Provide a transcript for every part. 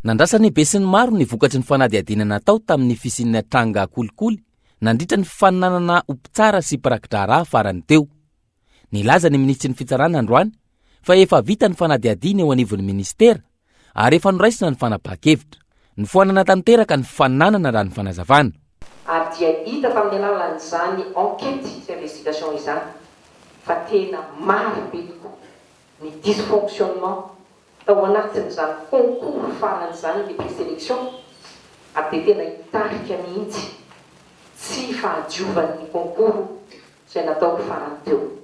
Nandrasan'ny besinimaro ny vokatry ny fanadihadiana natao tamin'ny fisian'ny tranga kolikoly nandritra ny fifaninanana ho mpitsara sy mpiraki-draharaha farany teo. Nilaza ny minisitry ny Fitsarana androany fa efa vita ny fanadihadiana eo anivon'ny minisitera ary efa noraisina ny fanapahan-kevitra. Nofoanana tanteraka ny fifaninanana raha ny fanazavana. Ary dia hita tamin'ny alalan'izany enquête sy investigation izany fa tena maro be tokoa ny dysfonctionnement Tao anatin'izany concours farany izany ny présélection ary dia tena hitarika mihitsy tsy fahadiovan'ny concours izay natao farany teo.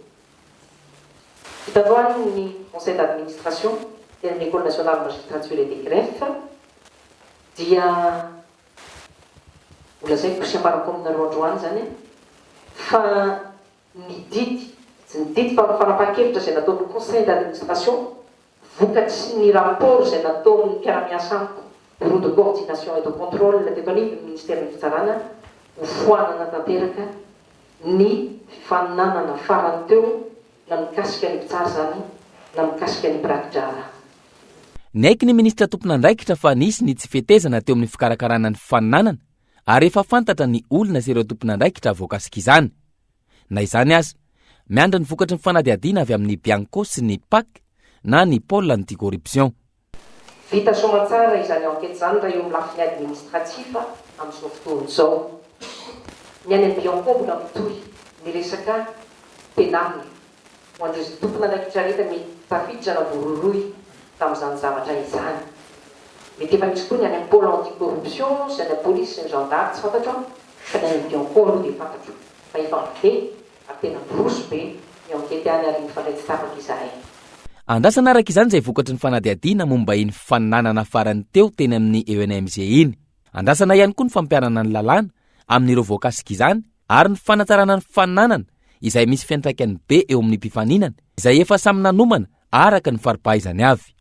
Vita androany ny conseil d'administration teny amin'ny Ecole nationale magistrature et des greffes dia holazaiko sy ambarako aminareo androany izany fa ny didy, tsy ny didy fa ny fanapahan-kevitra izay nataon'ny conseil d'administration vokatry ny rapport izay nataon'ny mpiara-miasa amiko, bureau de coordination et de contrôle teto anivon'ny ministeran'ny fitsarana, ho foanana tanteraka ny fifaninanana farany teo na mikasika ny mpitsara izany na mikasika ny mpiraki-draharaha. Niaiky ny minisitra tompon'andraikitra fa nisy ny tsy fetezana teo amin'ny fikarakarana ny fifaninanana ary efa fantatra ny olona sy ireo tompon'andraikitra voakasik'izany. Na izany aza, miandry ny vokatry ny fanadihadiana avy amin'ny Bianco sy ny Pac na ny Pôle anti-corruption. Vita soamantsara izany enquête izany raha eo amin'ny lafiny administratif amin'izao fotoana izao. Ny any amin'ny Bianco mbola mitohy ny resaka pénal ho an'ireo izay tompon'andraikitra rehetra mety tafiditra na voarohirohy tamin'izany zavatra izany. Mety efa nisy koa ny any amin'ny pôle anti-corruption sy any amin'ny polisy sy ny gendarme tsy fantatro an, fa ny any amin'ny Bianco aloha dia fantatro fa efa mandeha ary tena miroso be ny enquête any ary mifandray tsy tapaka izahay. Andrasana araka izany izay vokatry ny fanadihadiana momba iny fifaninanana farany teo teny amin'ny ENMG iny. Andrasana ihany koa ny fampiharana ny lalàna amin'ireo voakasik'izany ary ny fanatsarana ny fananana izay misy fiantraikany be eo amin'ny mpifaninana izay efa samy nanomana araka ny fari-pahaizany avy.